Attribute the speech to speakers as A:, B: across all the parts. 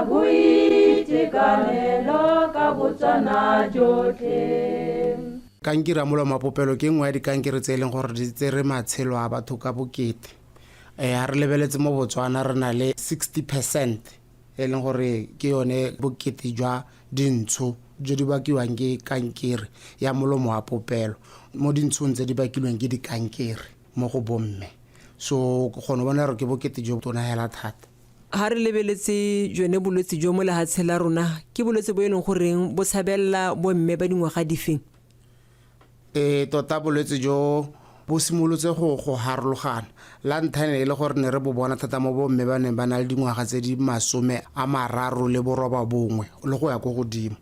A: Boitekanelo ka Botswana jotlhe.
B: Kankere ya molomo wa popelo ke nngwe ya dikankere tse e leng gore di tsere matshelo a batho ka bokete. Ga re lebeletse mo Botswana re na le 60 percent e leng gore ke yone bokete jwa dintsho jo di bakiwang ke kankere ya molomo wa popelo mo dintshong tse di bakilweng ke dikankere mo go bomme. So kgona bona gore ke bokete jo tona hela thata.
C: Ga re lebeletse jone bolwetse jo mo lehatshe la rona, ke bolwetse bo e leng goreng bo tshabelela bomme ba dingwaga difeng?
B: Ee, tota bolwetse jo bo simolotse go go harologana. La ntlha ne e le gore ne re bo bona thata mo bomme ba neng ba na le dingwaga tse di 39 le go ya ko godimo.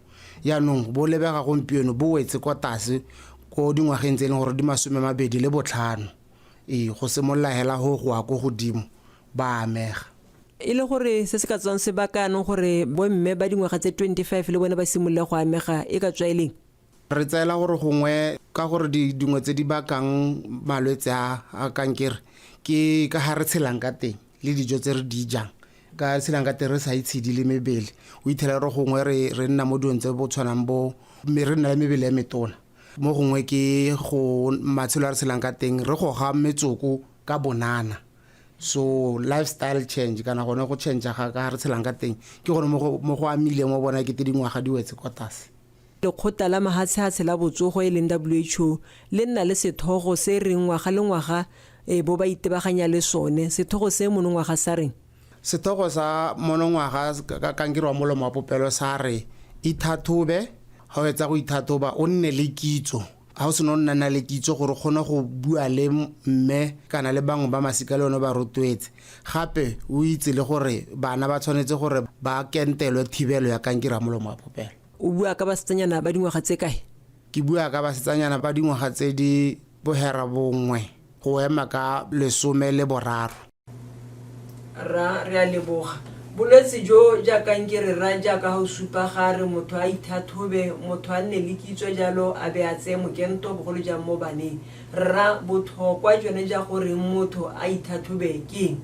B: Jaanong bo lebega gompieno bo wetse kwa tlase ko dingwageng tse e leng gore di 25. Ee, go simolola hela go go ya ko godimo ba amega.
C: E le gore se se ka tswang se baka yanong gore bomme ba dingwaga tse 25 le bone ba simolole go amega e ka tswa e leng?
B: Re tseela gore gongwe ka gore dingwe tse di bakang malwetse a a kankere ke ka ga re tshelang ka teng le dijo tse re di jang, ka tshelang ka teng re sa itshidile mebele. O ithela gore gongwe re nna mo dilong tse bo tshwanang bo mme re nna le mebele e metona. Mo gongwe ke go matshelo a re tshelang ka teng re goga metsoko ka bonana. So lifestyle change kana gone go change ga ka re tshelang ka teng ke gone mo go amileng wa bona kete dingwaga di wetse kwa tlase.
C: Lekgotla la mahatshehatshe la botsogo e leng WHO le nna le sethogo se reng ngwaga le ngwaga e bo ba itebaganya le sone. Sethogo se monongwaga sa reng?
B: Sethogo sa monongwaga ka kankere wa molomo wa popelo sa re, Ithathobe, ga o fetsa go ithathoba o nne le kitso. Ga o sena o nna na le kitso gore o kgone go bua le mme kana le bangwe ba masika le yone ba rotloetse. Gape o itse le gore bana ba tshwanetse gore ba kentelwe thibelo ya kankere ya molomo wa popelo.
C: O bua ka basetsanyana ba dingwaga tse kae?
B: Ke bua ka basetsanyana ba dingwaga tse di boherabongwe go ema ka 13.
C: Rra, re a leboga. Bolwetse jo ja kankere rra jaaka ga o supa ga re motho a ithathobe, motho a nne le kitso jalo a be a tseye mokento bogolo jang mo baneng. Rra, bothokwa jone ja goreng motho a ithathobe ke eng?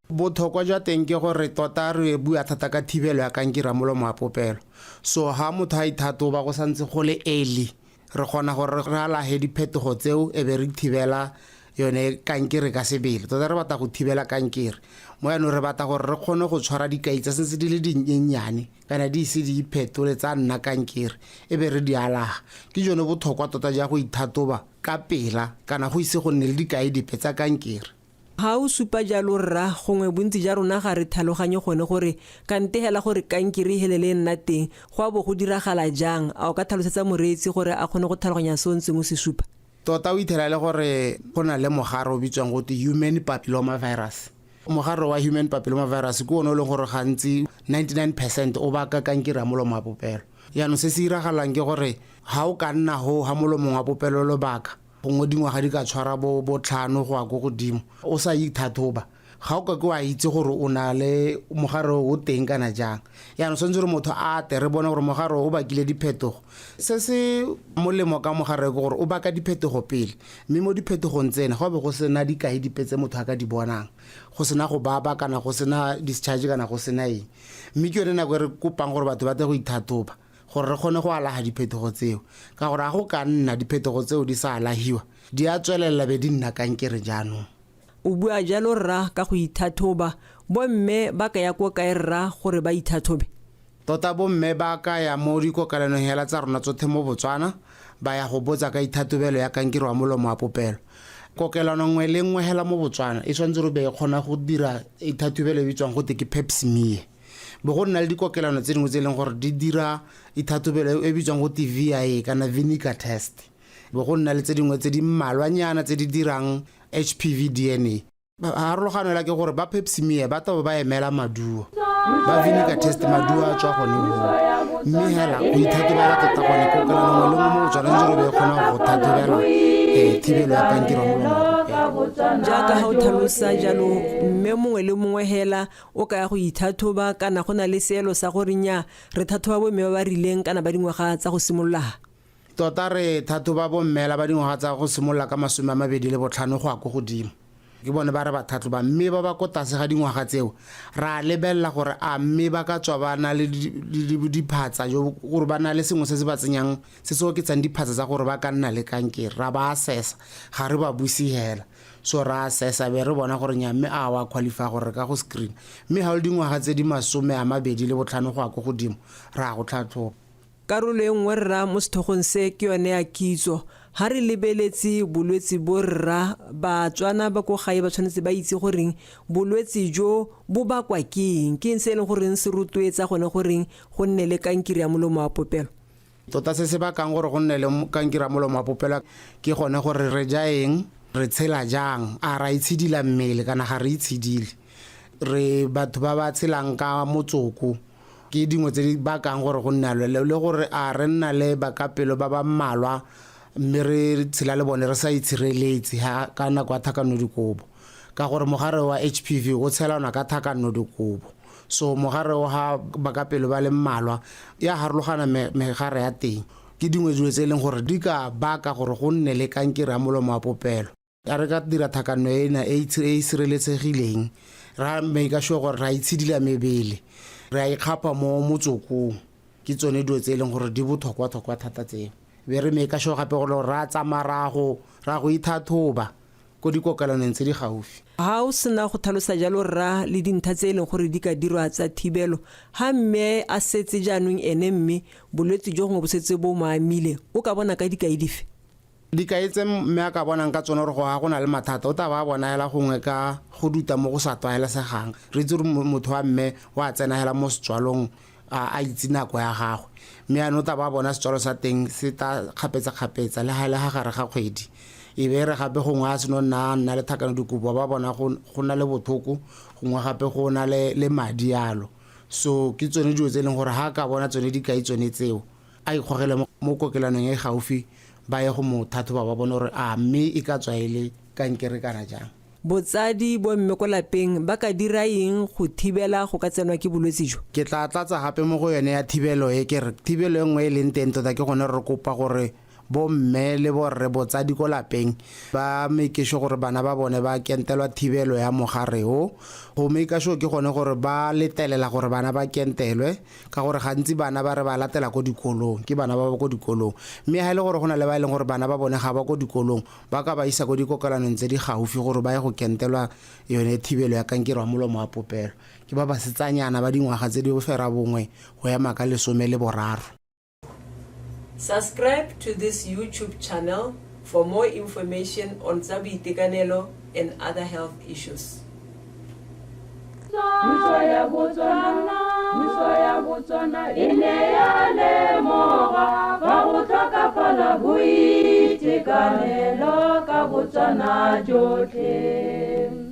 B: Bothokwa jwa teng ke gore tota re bua thata ka thibelo ya kankere ya molomo wa popelo. So ha motho a ithatoba go santse go le early, re kgona gore re alahe diphetogo tseo e be re thibela yone kankere ka sebele. Tota re batla go thibela kankere mo yanong, re batla gore re kgone go tshwara dikai tsa sentse di le dinyenyane kana di ise di iphetole tsa nna kankere e be re di alaga. Ke jone botlhokwa tota ja go ithatoba ka pela kana go ise go nne le dikai dipe tsa kankere.
C: Ga o supa jalo rra, gongwe bontsi ja rona ga re thaloganye gone gore kante hela gore kankere e helele e nna teng, go a bo go diragala jang. A o ka thalosetsa moreetsi gore a kgone go thaloganya se o ntseng o se supa?
B: Tota o ithela e le gore go na le mogare o bitswang gote human papilloma virus. Mogare wa human papilloma virus ke one o leng gore gantsi 99 percent o baka kankere ya molomo wa popelo. Jaanong se se iragalang ke gore ga o ka nna go ga molomong wa popelo lobaka, gongwe dingwaga di ka tshwara bo botlhano go ya ko godimo o sa ithathoba, ga o ka ke wa itse gore o na le mogare o teng kana jang. Jaanong tshwanetse gore motho a ate re bone gore mogare o bakile diphetogo. Se se molemo ka mogare ke gore o baka diphetogo pele, mme mo diphetogong tsena go be go sena dikai dipe tse motho a ka di bonang, go sena go baba kana go sena discharge kana go sena eng. Mme ke yone nako e re kopang gore batho ba tle go ithathoba gore re kgone go alaga diphetogo tseo, ka gore a go ka nna diphetogo tseo di sa alahiwa di a tswelela be di nna kankere jaanong.
C: O bua jalo rra ka go ithathoba. Bomme ba ka ya ko kae rra gore ba ithathobe?
B: Tota bomme ba ka ya mo dikokelanong hela tsa rona tsothe mo Botswana ba ya go botsa ka ithatobelo ya kankere wa molomo wa popelo. Kokelano nngwe le nngwe hela mo Botswana e tshwanetse gore be e kgona go dira ithatobelo e bitswang gote ke pap smear. Bo go nna le dikokelano tse dingwe tse e leng gore di dira ithatobelo e bitswang go te VIA kana vinegar test. Bo go nna le tse dingwe tse di mmalwanyana tse di dirang HPV DNA. Harologano ela ke gore ba pap smear ba tabo ba emela maduo, ba vinegar test maduo a tswa gone moo. Mme hela go ithatobela tota gone kokelano nngwe le nngwe mo Botswana ntse re be e kgona go thatobela thibelo ya kankere wa molomo wa popelo.
C: Jaaka ga o tlhalosa jalo, mme mongwe le mongwe hela o ka ya go ithathoba kana go na le seelo sa gore nnyaa re thathoba bomme ba ba rileng kana ba dingwaga tsa go simolola?
B: Tota re thathoba bommela ba dingwaga tsa go simolola ka 25 go ya ko godimo. Ke bone ba re ba tlhatlhobang, mme ba ba ko tlase ga dingwaga tseo ra lebelela gore a mme ba ka tswa ba na le diphatsa jo gore ba na le sengwe se se ba tsenyang se se oketsang diphatsa tsa gore ba ka nna le kankere. Ra ba assessa, ga re ba buse hela, so ra assessa be re bona gore nya mme a wa qualify gore re ka go screen. Mme ga o le dingwaga tse di 25 go ya ko godimo, ra go tlhatlhoba.
C: Karolo e nngwe rra mo setlhogong se ke yone ya kitso. Ha re lebeletse bolwetse bo rra, Batswana ba ko gae ba tshwanetse ba itse goreng bolwetse jo bo bakwa ke eng, ke eng se e leng goreng se rotloetsa gone goreng go nne le kankere ya molomo wa popelo.
B: Tota se se bakang gore go nne le kankere ya molomo wa popelo ke gone gore re ja eng, re tshela jang, a ra itshidila mmele kana ga re itshidile, re batho ba ba tshelang ka motsoko. Ke dingwe tse di bakang gore go nne le gore a re nna le bakapelo ba ba mmalwa mme re tshela le bone re sa itshireletse ha ka nako ya tlhakanelo dikobo, ka gore mogare wa HPV o tshelanwa ka tlhakanelo dikobo. So mogare o ha bakapelo ba le mmalwa ya harologana megare ya teng. Ke dingwe dilo tse e leng gore di ka baka gore go nne le kankere ya molomo wa popelo. A re ka dira tlhakanelo ena e e sireletsegileng, ra make sure gore ra itshidila mebele, re a ikgapha mo motsokong. Ke tsone dilo tse e leng gore di botlhokwa-tlhokwa thata tseo. Be re make sure gape gore ra tsamaya ra go ithathoba ko dikokelwaneng tse di gaufi.
C: Ha o sena go tlhalosa jalo rra le dintlha tse e leng gore di ka dirwa tsa thibelo, ha mme a setse jaanong ene mme bolwetse jo gongwe bo setse bo mo amile, o ka bona ka dikai dife?
B: Dikai tse mme a ka bonang ka tsone gore go ga go na le mathata, o tla ba bona hela gongwe ka go duta mo go sa tlwaelesegang. Re itse gore motho wa mme o a tsena hela mo setswalong a itse nako ya gagwe, mme yaanong o tla ba bona setswalo sa teng se tla kgapetsa-kgapetsa le ga le ga gare ga kgwedi. E be re gape gongwe a seno nna nna le tlhakano dikobo, ba bona go na le botlhoko, gongwe gape go na le madi yalo. So ke tsone dilo tse e leng gore ga a ka bona tsone dikai tsone tseo, a ikgogele mo kokelanong e gaufi, ba ye go mo tlhatlhoba ba bone gore a mme e ka tswa e le kankere kana jang.
C: Botsadi bomme ko lapeng ba ka dira eng go thibela go ka tsenwa ke bolwetse jo?
B: Ke tla tlatsa gape mo go yone ya thibelo e, ke re thibelo e nngwe e leng teng tota ke gone re kopa gore bomme le borre botsadi ko lapeng ba make sure gore bana ba bone ba kentelwa thibelo ya mogare o. Go make sure ke gone gore ba letelela gore bana ba kentelwe, ka gore gantsi bana ba re ba latela ko dikolong, ke bana ba ba ko dikolong. Mme ha e le gore go na le ba e leng gore bana ba bone ga ba ko dikolong, ba ka ba isa ko dikokelanong tse di gaufi gore ba ye go kentelwa yone thibelo ya kankere wa molomo wa popelo. Ke ba basetsanyana ba dingwaga tse di 9 go ema ka 13.
C: Subscribe to this YouTube channel for more information on tsa boitekanelo and other health issues.
A: Puso ya Botswana, puso ya Botswana e ne ya lemoga fa go tlhokafala boitekanelo ka Botswana jotlhe.